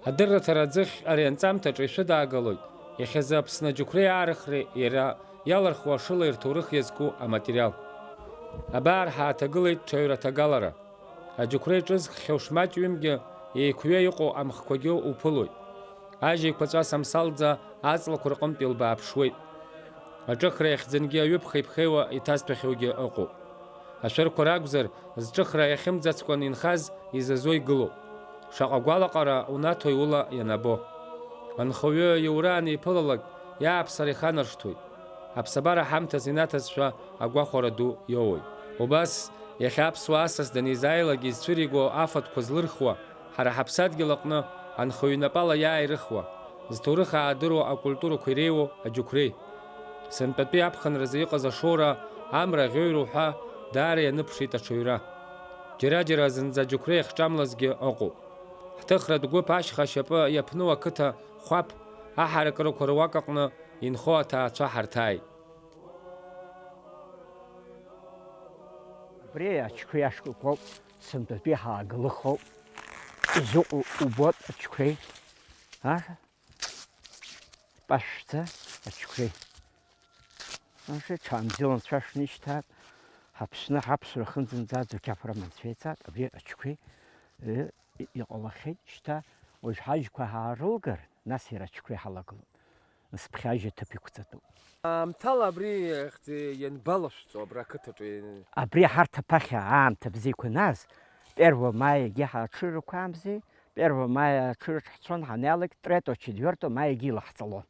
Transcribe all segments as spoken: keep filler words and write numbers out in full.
Адырраҭара аӡыхь ари анҵамҭаҿы ишәыдаагалоит иахьазы Аԥсны аџьықәреи аарыхреи иара иалырхуа ашыла ирҭоурых иазку аматериал. Абар ҳааҭагылеит ҽаҩраҭагалара. Аџьықәреи ҿызххьоу шмаҷҩымгьы еиқәҩа иҟоу амхқәагьы уԥылоит. Ажь еиқәаҵәа самсалӡа аҵлақәа рҟынтә илбааԥшуеит. Аҿыхра иахьӡынгьы аҩы ԥхеиԥхеиуа иҭазҭәахьоугьы ыҟоуп. Ашәырқәа ракәзар, зҿыхра иахьымӡацкәан инхаз изазо игылоуп. Шаҟа гәалаҟара унаҭои ула ианабо. Анхаҩы иура анеиԥылалак, иааԥсара иханаршҭуеит. Аԥсабара ҳамҭас инаҭазшәа агәахәара ду иоуеит. Убас, иахьа аԥсуа асас данизааилак изцәыриго афатәқәа злырхуа, ҳара ҳаԥсадгьыл аҟны анхаҩы инапала иааирыхуа, зҭоурых аадыруа акультурақәа иреиуоу аџьықәреи. Сынтәатәи аԥхынразы иҟаз ашоура, амра аӷьеҩра уҳәа, даара ианыԥшит аҽаҩра. Џьара-џьара зынӡа аџьықәреи ахьҿамлазгьы ыҟоуп. Ҳҭыхратә гәыԥ ашьха ашьапы иаԥну ақыҭа Хәаԥ аҳаракырақәа руак аҟны инхо аҭаацәа ҳарҭааит. Абри аҽқәеи ашкәакәоуп, сынтәатәи ҳааглыхоуп. Изыҟоу убоит аҽқәеи. Ар, пашәӡа аҽқәеи. Ар, ҽаанбзиала анцәа шәнышьҭааит. Ҳаԥсны ҳаԥсуара хынӡынӡа аӡә қьаф рыман цәеицаат, абри аҽқәеи, ы, и-, иҟалахьеит шьҭа. Уажә ҳажьқәа ҳаарылгар, нас иара аҽқәеи ҳалагылоуп. Нас ԥхьа ажьа ҭыԥ иқәҵатәуп. Аамҭала абри ахьӡ ианбалашәҵо абра ақыҭаҿы? Абри ҳарҭ аԥахьа аамҭа бзиақәа нас, первого маиагьы ҳаҽырақәамзи, первого маиа аҽырыҿ ҳцон, ҳаниалак, третьего, четвёртого маиагьы илаҳҵалон.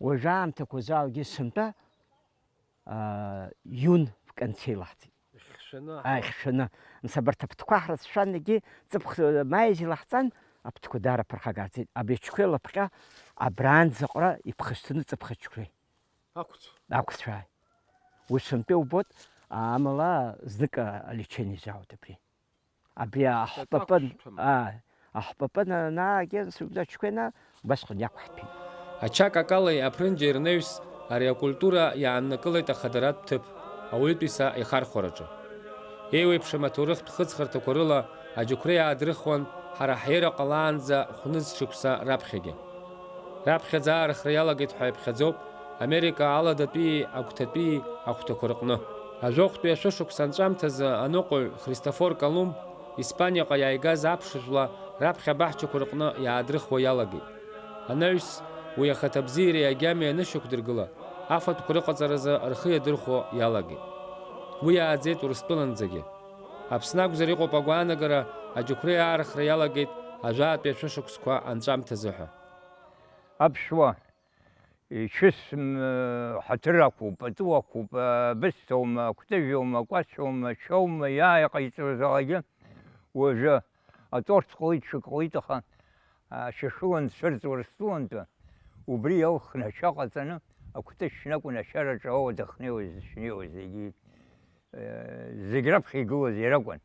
Уажәы аамҭақәа залгьы сынтәа, аа, июн в конце илаҳҵеит. Ихьшәаны. Ааихьшәаны. Нас абарҭ аԥҭқәа ҳрыцәшәан, егьи ҵыԥх маиз илаҳҵан, аԥҭқәа даара ԥырхагааӡеит. Абри аҽқәеи лаԥҟьа абраанӡаҟра иԥхасҭаны ҵыԥх аҽқәеи. Ақәцә. Ақәцәааи. Уи сынтәа иубоит, амала знык алечение изаауеит абри. Абри аҳәпапын, аа, аҳәпапын анаагеит, сыгәҭаҿқәа ина, убасҟан иақәҳҭәеит. Ача какалеи аԥрынџьи рнаҩс ари акультура иааннакылеит ахадаратә ҭыԥ, ауаҩытәыҩса ихархәараҿы. Еиуеиԥшым аҭоурыхтә хыҵхырҭақәа рыла аџьықәреи аадрыхуан, ҳара ҳиеира ҟалаанӡа хәнызшықәса раԥхьагьы. Раԥхьаӡа аарыхра иалагеит ҳәа иаԥхьаӡоуп Америка аладатәии агәҭатәии ахәҭақәа рҟны. Ажәохәтәи ашәышықәса анҵәамҭазы аныҟәаҩ Христофор Колумб Испаниаҟа иааигаз аԥшыжәла раԥхьа абаҳчақәа рҟны иаадрыхуа иалагеит. Анаҩс, уи ахаҭабзиареи агьамеи анышьақәдыргыла, афатәқәа рыҟаҵаразы рхы иадырхәо иалагеит. Уи иааӡеит Урыстәыланӡагьы. Аԥсны акәзар, иҟоуп агәаанагара, аџьықәреи аарыхра иалагеит ажәатәи ашәышықәсқәа анҵәамҭазы ҳәа. Аԥшәма ичыс, м, ҳаҭыр ақәуп, пату ақәуп, абысҭоума, акәтыжьоума, акәацәоума, шьоума, иааиҟаиҵо заҟагьы уажәы аторт ҟалеит, ҽак ҟалеит, аха, а, шьашәылан дцәырҵуа Урыстәылантәи, убри иалхны ашьа ҟаҵаны, акәты шьны акәын ашьараҿы ауада ахьнеиуаз, дышнеиуаз зегьы, э, зегь раԥхьа игылаз иара акәын.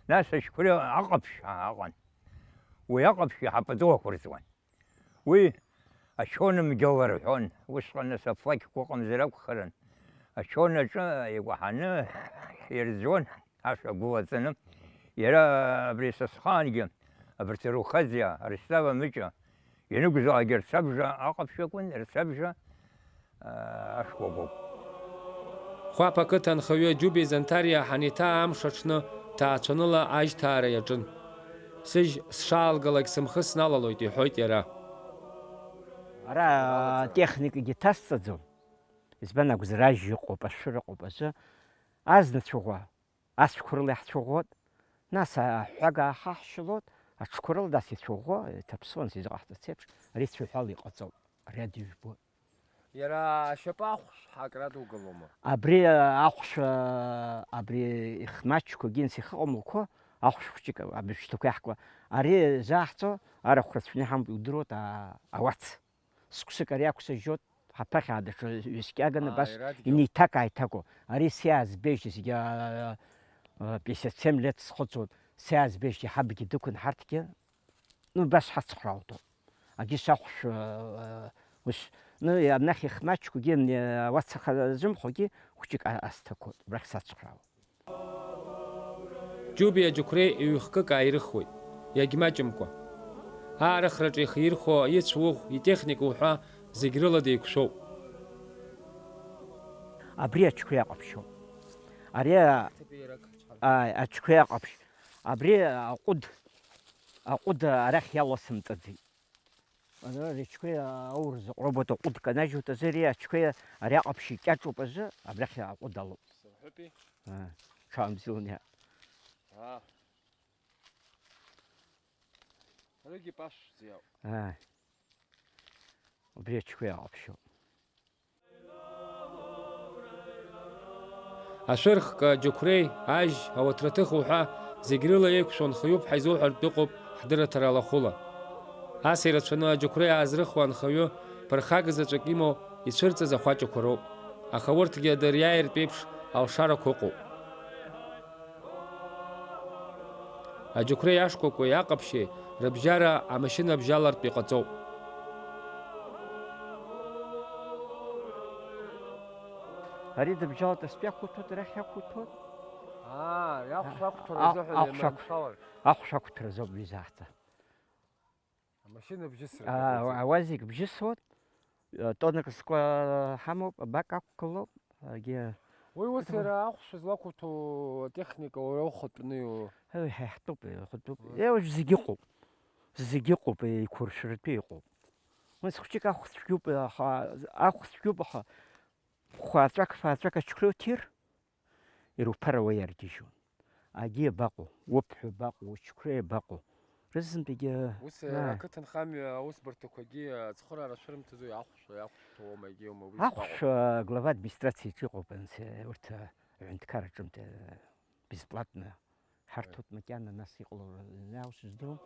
Нас аџьқәреи аҟаԥшь аҟан. Уи аҟаԥшь иаҳа пату ақәырҵуан. Уи ачонымгьала рҳәон, усҟан нас афлакьқәа ыҟамзар акәхарын. Ачон аҿы икәаҳаны ирӡуан, ашәа гәылаҵаны. Иара абри са схаангьы, абарҭ Рухаӡиа, Арсҭава Мыҷа, ианықәзаалак рцәа-бжа аҟаԥшь акәын, рцәа-бжа, аа, ашәкәакәоуп. Хәаԥ ақыҭа анхаҩы Џьубеи Занҭариа ҳаниҭаа амш аҽны ҭаацәаныла ажьҭаара иаҿын. Сыжь сшаалгалак сымхы сналалоит, иҳәоит иара. Ара атехникагьы ҭасҵаӡом. Избан акәзар, ажь ыҟоуп, ашәыр ыҟоуп азы. Азна цәаӷәа, ацәқәа рыла иаҳцәаӷәот, нас аҳәага аахаҳшьылот, аҽқәа рыла дас ицәаӷәо, иҭаԥсуан, сизыҟаҳҵац еиԥш, ари цәаҳәала иҟаҵоуп, ари адыжәбоит. Иара ашьапы ахәшә ҳакра дугалома? Абри ахәшә, абри ихмаҷқәагьы инс ихыҟамлақәо, ахәшә хәҷык абжьҭақәа иаҳкуа. Ари зааҳҵо, арахә рацәаны иҳамоу удыруеит, а-, ауац. Сықәсык ари ақәсыжьот, ҳаԥахьа даҽа ҩаскьаганы, ааи, абас радгьыл. Инеиҭак-ааиҭаго. Ари сиаазбеижьҭеи зегьы, а, а, пятьдесят семь лет схыҵуан, сиаазбеижьҭеи ҳабгьы дықәын ҳарҭгьы. Ну, убас ҳацхраауан. Агьыс ахәшә, э, ус, ну, анахь ихмаҷқәагьы, э, ауацаха зымхогьы хәҷык а-, асҭақәоит, убрахь сацхраауан. Џьубеи аџьықәреи ҩ-хкык ааирыхуеит, иагьмаҷымкәа. Аарыхраҿы ихирхәо ицә-уӷә, итехника уҳәа зегь рыла деиқәшәоуп. Абри аҽқәеи аҟаԥшьоуп. Ари а-, ааи, аҽқәеи аҟаԥшь. Абри аҟәыд, аҟәыд арахь иаласымҵаӡеит. Ара ари аҽқәеи аурыс аҟәробот аҟәыд канажьуеит азы, ари аҽқәеи ари аҟаԥшь икьаҿуп азы, абрахь аҟәыд алоуп. Сырҳәыпи? Аа, ҽаамзилан иа. Аа. Аригьы пашәӡа иауп. Аа. Убри аҽқәеи аҟаԥшьоуп. Ашәырхк, аџьықәреи, ажь, ауаҭраҭых уҳәа, зегь рыла еиқәшәо нхаҩуп ҳәа изоуҳәартә ыҟоуп ҳдырраҭара алахәыла. Ас ирацәаны аџьықәреи аазрыхуа анхаҩы ԥырхага заҵәык имоу ицәырҵыз ахәаҷақәа роуп, аха урҭгьы дыриааиртә еиԥш алшарақәа ыҟоуп. Аџьықәреи ашкәакәеи аҟаԥшьи рыбжьара амашьына бжьалартә иҟаҵоуп. Ари дыбжьалт, астәи ақәуҭәоит, арахь иақәуҭәоит. Аа, иахәш ақәҭәара А, азыҳәан ахәш ақә-, иананшалар. Ахәш ақәҭәара азоуп уи заҳҭа. Амашьына бжьысра А, иҭахуп. Ауаа зегь бжьысуеит, э, тоннак скәа ҳамоуп, абак ақәгылоуп, егьи Уи ус иара ахәшә злақәуҭәоу атехника уара ухатәны иу- Ҳа, ҳа иаҳтәуп, ихатәуп. Уи. Е, уажә зегь ыҟоуп. Зегь ыҟоуп, еиқәыршәаратәы иҟоуп. Ус хәҷык ахә цәгьоуп, аха, ахә цәгьоуп, аха хәаҵәак, фаҵәак аҽқәа уҭир, ируԥарауа иаргьежьуан. Агьи абаҟоу, уԥҳәа абаҟоу, учқәреи абаҟоу? Рызынтәигьы, Ус, аа. Ақыҭанхамҩа аусбарҭақәагьы ацхыраара шәырымҭаӡои, ахәшә, ахәшә ҭоума, егьиума, уи Ахәшә, шԥаҟоу? Глава администрациаҿы иҟоуп, анс-, урҭ, аҳәынҭқарраҿынтә, бесплатно. Ҳарҭ урҭ макьана нас иҟалоу рзы иаусыз здырам.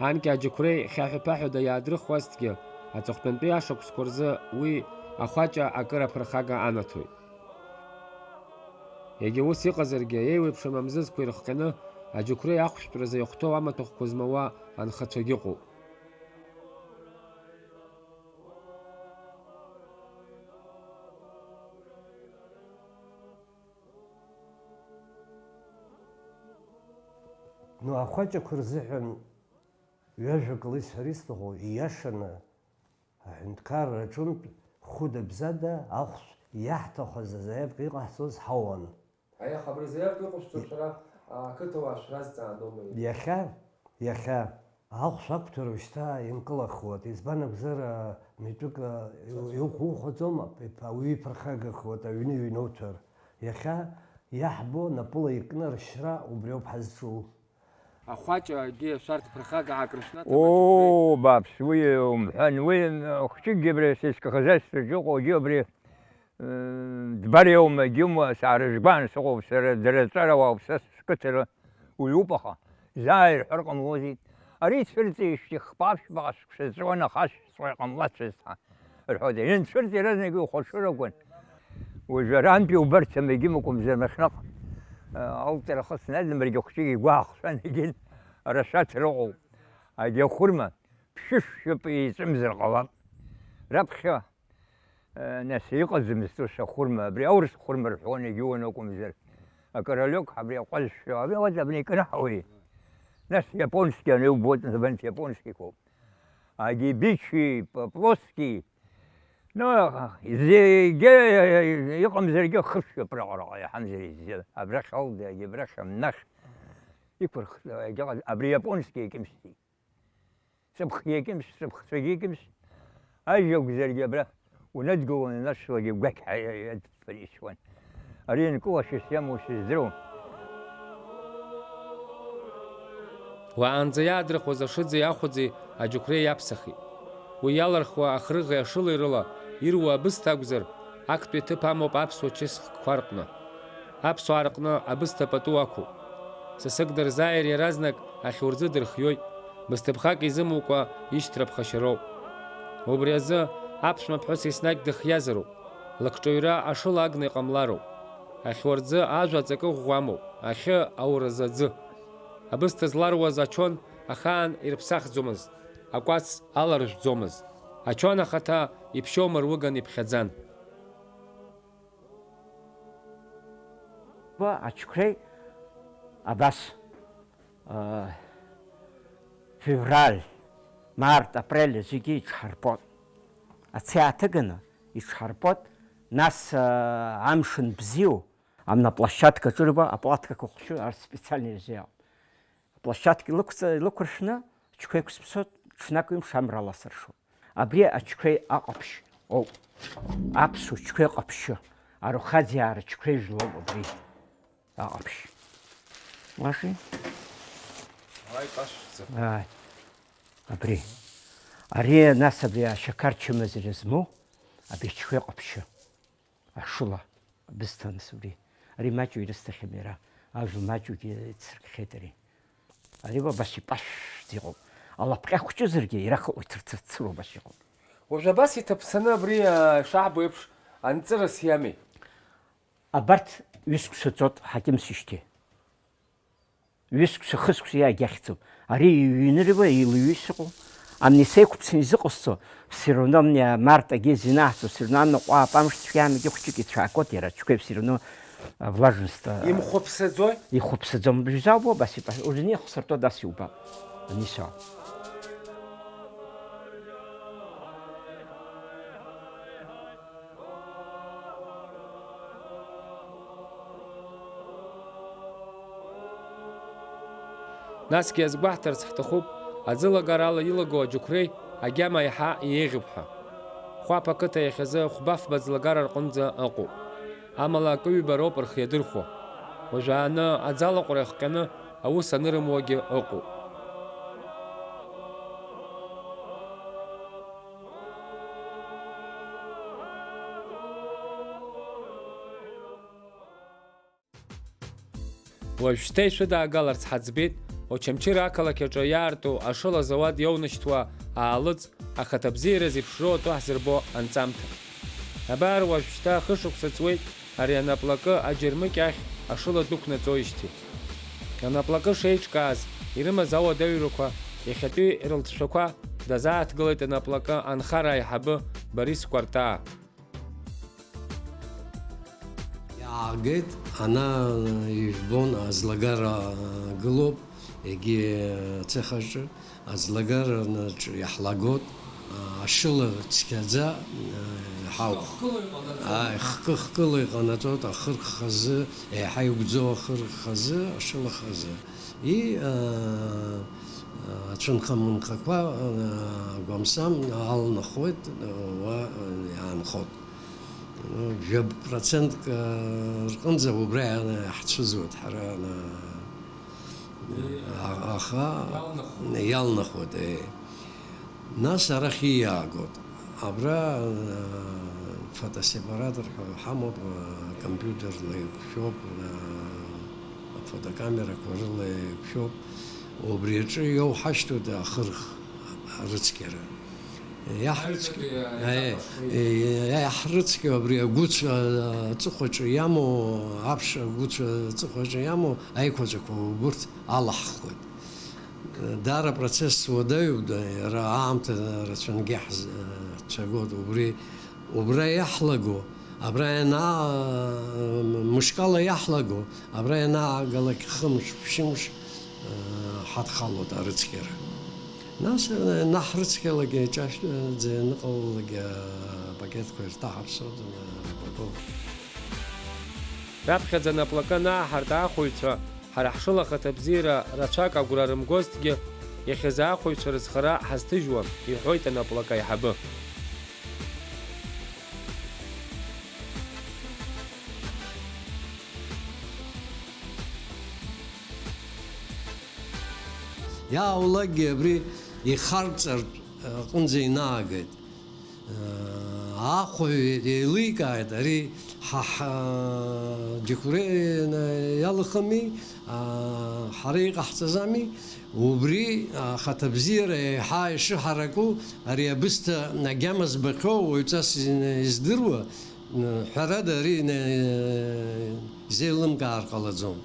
Анкьа аџьықәреи хьаҳәа-ԥаҳәада иаадрыхуазҭгьы, аҵыхәтәантәи ашықәсқәа рзы уи ахәаҷа акыр аԥырхага анаҭоит. Егьа ус иҟазаргьы, еиуеиԥшым амзызқәа ирыхҟьаны, аџьықәреи ахәшәтәразы иахәҭоу амаҭәахәқәа змауа анхацәагьы ыҟоуп. Ну, ахәаҷақәа рзыҳәан ҩажәак ала исҳәар исҭаху, ииашаны, аҳәынҭқарра аҿынтә хәыда-бзада ахәшә иаҳҭахыз азаиатәк иҟаҳҵоз ҳауан. Аиаха абри азаиатәк иҟашәҵо шәара ақыҭауаа шәразҵаанома? Иахьа, иахьа, ахәшә ақәҭәара уажәшьҭа инкылахуеит, избан акәзар, митәык иухухаӡом, ауаҩы иԥырхагахуеит, аҩны иҩноуҭар. Иахьа иаҳбо, напыла икны аршьра убриоуп ҳазҿу. Ахәаҷагьы шәарҭ ԥырхага аакрышәнаҭап, Оо, аџьықәреи. Баԥс, уи умҳәан, уи, м, хәҷыкгьы абри асельскохозяйствоаҿ иҟоугьы абри, м, дбар иоума, егьиума, саарыжәгәаан сыҟоуп, сара дара аҵарауаауп, са сқыҭара уаҩуп, аха заа ирҳәар ҟамлози. Ари цәырҵижьҭеи хԥа-ԥшьба шықәса ҵуан, аха ашә ҵуа иҟамлацызт ҳәа. Рҳәоит, ианцәырҵ иаразнак иухәаҽыр акәын. Уажәы арантәи убарҭам, егьымакәымзар, Махьнаҟ, а, алҵра хысны, Адамыргьы хәҷык игәы аахшәан, егьин, арашәаҭ рыҟоуп. Агьахәырма, ԥшьышәшәоуп, еиҵымзар ҟалап. Раԥхьа, а, нас иҟаӡамызт ус ахәырма, абри аурыс хәырма рҳәон, егьиуан акәымзар. Акоролек, абри аҟәазшәа, абри, вот, абри икнаҳауеи? Нас иапонски, аны иубоит, абанҭ иапонски қәоуп. Агибичи, Поплоски. Ну, зегьы иҟамзаргьы хышәҩуп раҟараҟа, иаҳамзар изы. Абрахь алда, абрахь амнахь. Иқәырхны, егьаҟа-, абри иапонски икьымсти. Ҵыԥхгьы икьымс, ҵыԥхцәагьы икьымс. Ажә акәзаргьы абра. Унадгылон, ианашьҭалак гәақь ҳәа иадԥыришьуан. Ари ианкылашьас иамоушьа здыруам. Уаанӡа иаадрыхуаз ашыӡи ахәыӡи аџьықәреи иаԥсахит. Уи иалырхуа ахрыӷи ашылеи рыла ируа абысҭа акәзар, актәи аҭыԥ амоуп аԥсуа чысхкқәа рҟны. Аԥсуаа рҟны абысҭа пату ақәуп. Сасык дырзааир иаразнак ахьурӡы дырхиоит, бысҭыԥхак изымукәа ишьҭра ԥхашьароуп. Убри азы аԥшәма ԥҳәыс еснагь дыхиазароуп, лыкҿаҩра ашыла агны иҟамлароуп. Ахьурӡы ажәа аҵакы ӷәӷәа амоуп, ахьы ауразы аӡы. Абысҭа зларуаз ачон ахаан ирыԥсахӡомызт, акәац аларжәӡомызт. Ачон ахаҭа иԥшьоу мыруган иԥхьаӡан. Ба аҽқәреи абас, а, февраль, Март, апрель зегьы иҽҳарпот. Ацеи ааҭыганы иҽҳарпот, нас, аа, амшын бзиоу, амна аплощадка ҿырба, аплатқәа хәшәы, ар специально ирзеиаауп. Аплощадка илықәҵа-, илықәыршәны, ачқәеи еиқәзыԥсоу, ҽнак ҩымш амра аласыршоит. Абри ачқәеи аҟаԥшь оуп. Аԥсуа чқәеи ҟаԥшьы, арухаӡиаара чқәеи жәлоуп абри. Аҟаԥшь. Маши? Ааи, ҟашәҵа. Ааи. Абри. Ари, нас, абри ашьақар чымазара змоу, абри чқәеи ҟаԥшьы. Ашыла. Абысҭа, нас, абри. Ари маҷу ирысҭахьам иара. Ажәла маҷугьы ицыркхьеит ари. Ари уа абас ипашәӡа иҟоуп. Алапҟьа хәҷызаргьы, ирахаҟо иҭырцырцыруа абас иҟоуп. Уажә абас иҭаԥсаны абри, а, ишаҳбо еиԥш, анҵыра сиами? Абарҭ ҩысықәса ҵот ҳакьымсижьҭеи. Ҩысықәса, хысқәса иагьахьӡуп. Ари иҩнырба, илҩыс иҟоу. Амни сеиқәыԥсан изыҟасҵо, все равно амни амарт агьы зинаҳҵо, все равно аныҟәа апамш цәгьа амгьы хәҷык ицәаакуеит иара, ачқәеи все равно, а, влажность, а, Имхәыԥсаӡои? Ихәыԥсаӡом. Бжьзаубо, абас иба-, ужни ихсыртәо дас иубап. Ани сао. Насгьы иазгәаҳҭарц ҳҭахуп, аӡылагарала илагоу аџьықәреи агьама еиҳа иеиӷьуп ҳәа. Хәаԥ ақыҭа иахьазы хәба-фба ӡлагара рҟынӡа ыҟоуп. Амала акы-ҩба роуп рхы иадырхәо. Уажәааны аӡы алаҟәра иахҟьаны аус анырымуагьы ыҟоуп. Уажәшьҭа ишәыдаагаларц ҳаӡбеит, Очамчыра ақалақь аҿы иаарту ашыла зауад иоунашьҭуа аалыҵ, ахаҭабзиара зеиԥшроу атәы ҳзырбо анҵамҭа. Абар уажәшьҭа хышықәса ҵуеит ари анаплакы аџьармыкьахь ашыла дықәнаҵоижьҭеи. Анаплакы шеиҿкааз ирымаз ауадаҩрақәа, иахьатәи рылҵшәақәа дазааҭгылеит анаплакы анхара аиҳабы Борис Кәартаа. Иаагеит, ана ижәбон, аӡлагара гылоуп, егьи ацехаҿы, аӡлагараҿы иаҳлагот, ашыла цқьаӡа ҳауп. Хкы-хкыла иҟанаҵоит. Ааи, хкы-хкыла иҟанаҵоит, ахырххазы, еиҳа игәӡоу ахырххазы, ашыла хазы. И, а, а, ацәынха-мынхақәа, а, гәамсам алнахуеит, а, уа, а, иаанхоит. Жәаб процентк, а, рҟынӡа убра иаана-, иаҳцәыӡуеит ҳара, а, а, аха иалнахуеит. Иалнахуеит, е. Нас арахь ииаагот. Абра, э, фотосепаратор ҳәа ҳамоуп, э, компиутерла еиқәшәоуп, э, афотокамерақәа рыла еиқәшәоуп. Убри аҿы иоуҳашьҭоуп ахырх, арыцқьара. Иаҳрыцқь-, аҩбатәи, э, э, запах, э, иаҳрыцқьоу абри агәыцә, э, аҵыхәаҿы иамоу, аԥш агәыцә аҵыхәаҿы иамоу аиқәаҵәақәа убырҭ алаҳхуеит. Даара апроцесс уадаҩуп, да, иара аамҭа рацәангьы ҳз-, ҳцәагоит. Убри, убра иаҳлаго, абра ианаа-, мышкала иаҳлаго, абра ианаагалак хымш, ԥшьымш, ҳадхалоит арыцқьара. Нас, наҳрыцқьалак иаҿашәҵа ианыҟалалак апакетқәа ирҭаҳаԥсоит, рпакет. Раԥхьаӡа анаплакы анааҳарт аахәаҩцәа, ҳара ҳшыла ахаҭабзиара рацәак агәра рымгозҭгьы, иахьазы ахәаҩцәа рызхара ҳазҭыжьуам, иҳәоит анаплакы аиҳабы. Иааулакгьы абри ихарҵартә аҟынӡа инаагеит. Аахәаҩ еиликааит, ари ҳа ҳџьықәреи иалахами, ҳара иҟаҳҵаз ами, убри ахаҭабзиара еиҳа ишыҳараку, ари абысҭа агьама збахьоу уаҩҵас издыруа, ҳәарада, ари изеилымкаар ҟалаӡом.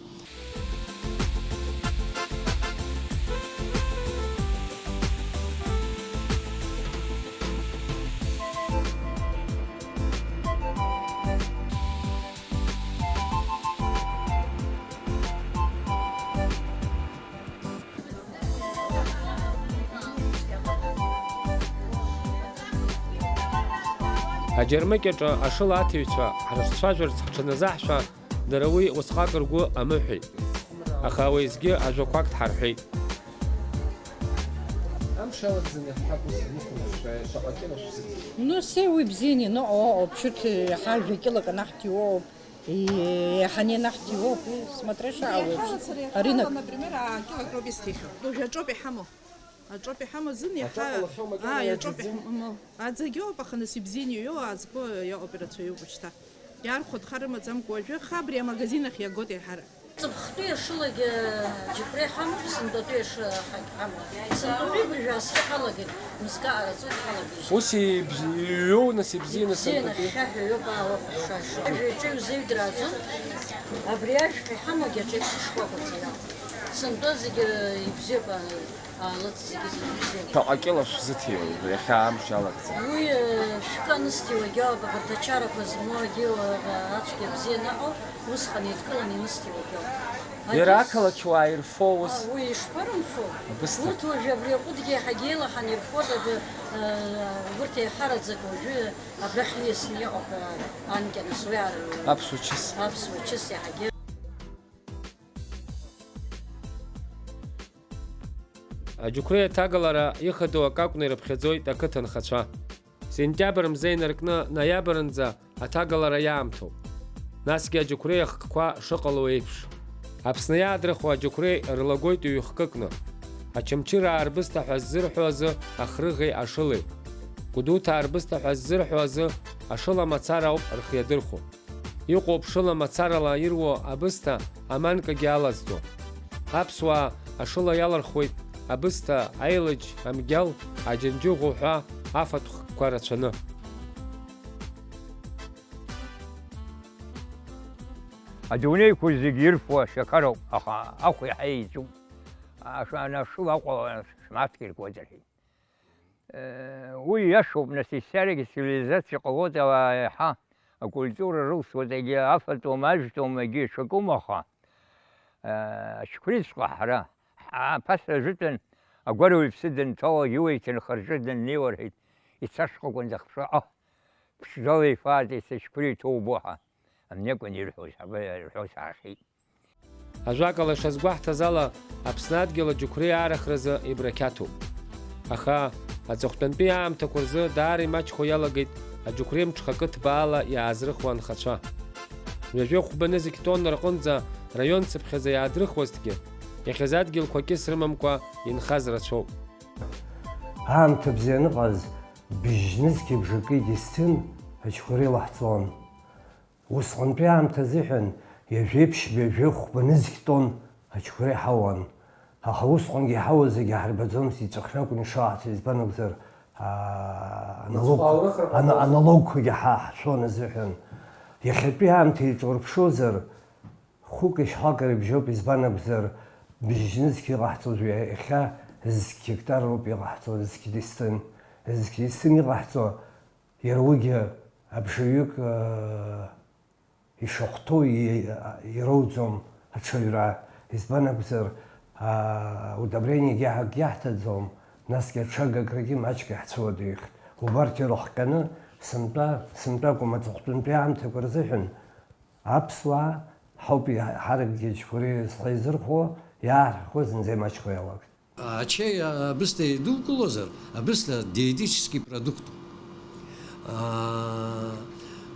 Аџьармыкьаҿы ашыла аҭыҩцәа ҳрыҿцәажәарц ҳҽаназаҳшәа, дара уи усҟак ргәы амыҳәеит. Аха уеизгьы ажәақәак дҳарҳәеит. Амш алагӡаны ҳҳәап ус анықәымшәа, шаҟа кьыла шәзыҭ? Ну, се уи бзианы иныҟәо, ԥшьырҭ ҳажәа кьылак анаҳҭиуоуп, еиҳаны ианаҳҭиуоуп, смотря шаауеиԥш. Аринак. Например, а, кьылак роуп исҭихьоу. Уажә аҿоуп иҳамоу. Аҿоуп иҳамоу зын иаҳа. Аҿаҟәалахьоу макьана. Аа, иаҿоуп иаӡаӡом. Иҳамоу. Аӡагьы ыҟоуп, аха нас ибзиан иҩу аазго иаҟоуп, ирацәаҩуп уажәшьҭа. Иаархәо дхар рымаӡамкәа уажәы, аха абри амагазин ахь иагоит еиҳарак. Ҵыԥхтәи ашылагьы џьықәреи ҳамоуп, сынтәатәи ашыла ҳамоуп. Сынтәатәи абыржәы ааскьа ҳалагеит, мызкы аараҵоит ҳалагеижьҭеи. Ус ибз-, иҩу, нас ибзианы ибзианы сынтәатәи? Хьхьаҳәа иҩуп, аа, уахәаԥшуа ашыла. Ажәа иаҿу изеиҩдраӡом. Абри ажәхьа иҳамоугьы аҿеиԥш ишкәакәаӡа иалоуп. Сынтәа зегьы ибзиоуп, аа, Алыҵ зегьы зегьы бзиа. Шаҟа кьыла шәзыҭиуеит, иахьа амш алагӡаны? Уи, э, шәкы анысҭиуагьы ауп, абарҭ ачарақәа змоуагьы, э, ацәгьа бзиа анаҟоу, усҟан еидкыланы инысҭиуагьы ауп. Иара Агьыс-, ақалақьуаа ирфо ус? А, уи ишԥарымфо? Абысҭа. Урҭ уажәы абри аҟәыдгьы еиҳагьы еилаҳан ирфоит, абри, э, урҭ еиҳараӡак уажәы абрахь ииасны иҟоуп, э, анкьа нас уи ар-, Аԥсуа чыс. Аԥсуа чыс иаҳагьы. Аџьықәреи аҭагалара ихадоу акы акәны ирыԥхьаӡоит ақыҭанхацәа. Сентиабр мза инаркны ноиабрынӡа аҭагалара иаамҭоуп. Насгьы аџьықәреи ахкқәа шыҟало еиԥш, Аԥсны иаадрыхуа аџьықәреи рлагоит ҩ-хкыкны. Ачамчыраа рбысҭа ҳәа ззырҳәо азы ахрыӷеи ашылеи, Гәдоуҭаа рбысҭа ҳәа ззырҳәо азы ашыла мацара ауп рхы иадырхәо. Иҟоуп шыла мацарала ируо абысҭа аманкагьы алазҵо. Аԥсуаа ашыла иалырхуеит абысҭа, аилыџь, амгьал, аџьынџьыӷәа ҳәа афатә хкқәа рацәаны. Адунеиқәа зегьы ирфо ашьақароуп, аха ахә иаҳа еиҵуп. Аша-, ана ашыла Аҟәа шәмаҭк иркуеит рҳәеит. Уи иашоуп, нас, иссарагьы цивилизациа ҟалоит, ауаа еиҳа акультура рылсуеит, егьи афатәым, ажәтәым, егьи ҽакым, аха, ачқәреиҵәҟьа ҳара, ҳа-, ԥасра ажәытәан, агәараҩ иԥсы данҭало, иуеиҭанхо рҿы даннеиуа рҳәеит, ицашҟа акәын дахьԥшуа, аҳ, ԥшӡала ифааит, ицашәқәреи иҭоубо ҳәа, амни акәын ирҳәоз, ҳаб-, ирҳәоз ҳаахьеит. Ажәакала, ишазгәаҳҭаз ала, Аԥсны адгьыл аџьықәреи аарыхразы ибрақьаҭуп. Аха аҵыхәтәантәи аамҭақәа рзы даара имаҷхо иалагеит аџьықәреи мҽхакы ҭбаала иаазрыхуа анхацәа. Ҩажәи хәба нызқь тонна рҟынӡа раион цыԥхьаӡа иаадрыхуазҭгьы, иахьазы адгьылқәа кьыс рымамкәа инхаз рацәоуп. Аамҭа бзиа аныҟаз, бжь нызқьи бжаки Десҭын аџьқәреи лаҳҵон. Усҟантәи аамҭа азыҳәан ҩажәеиԥшьба ҩажәи хәба нызқь тонн аџьқәреи ҳауан. Аха усҟангьы иҳауаз зегьы ҳарбаӡомызт, иҵәахны акәын ишаҳаҭыз, избан акәзар, аа, аналог-, Мыцхәы аурыхра ана-, ҟалоз. Аналогқәагьы ҳа-, ҳшәон азыҳәан. Иахьатәи аамҭа иҿурԥшозар, хәык ишҳәак рыбжьоуп, избан акәзар, бжь нызқь иҟаҳҵоз, иахьа зқь гектар роуп иҟаҳҵо, зқь Десҭын, зқь Десҭын иҟаҳҵо. Иара уигьы абжаҩык, э, ишахәҭоу и-, ироуӡом аҽаҩра. Избан акәзар, а, удобрениагьы акгьы иаҳҭаӡом, насгьы аҽы агакрагьы маҷк иаҳцәыуадаҩхт. Убарҭ ирыхҟьаны сынтәа, сынтәа акәым, аҵыхәтәантәи аамҭақәа рзыҳәан аԥсуаа ҳауп иаҳ-, ҳаракгьы аџьқәреи зхы еизырхәо, иаарҳәхо зынӡа имаҷхо иалагт. Ачаи абысҭа еидукылозар, абысҭа диетический продукт. Аа,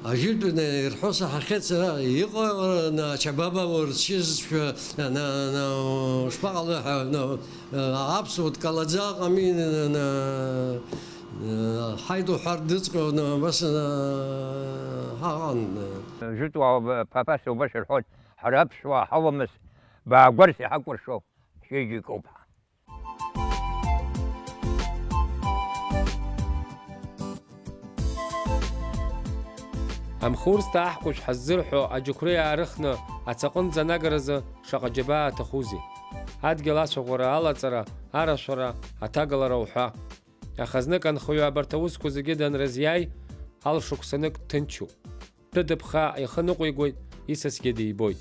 ажәытәаны ирҳәо саҳахьеит сара, иҟалараны ачабаба урчызшәа, на, на, шԥаҟалои ҳәа, на, аԥсуа дкалаӡа ыҟами, на, на, ҳаит уҳәар дыҵҟьо, на, абас, на, ҳаҟан. Жәытәуаа ԥа-, ԥасҭа убас ирҳәоит, ҳара аԥсуаа ҳауамызт, баагәарҭ иҳакәыршо. Шәеиџьыкоуп ҳәа. Амхурсҭа аҳкәажә ҳаззырҳәо аџьықәреи аарыхны ацаҟынӡа анагаразы шаҟа џьабаа аҭахузеи! Адгьыл ацәаӷәара, алаҵара, арашәара, аҭагалара уҳәа. Аха знык анхаҩы абарҭ аусқәа зегьы данрызиааи, алшықәсанык дҭынчуп. Дҭыдыԥхаа ихы ныҟәигоит, исасгьы дибоит.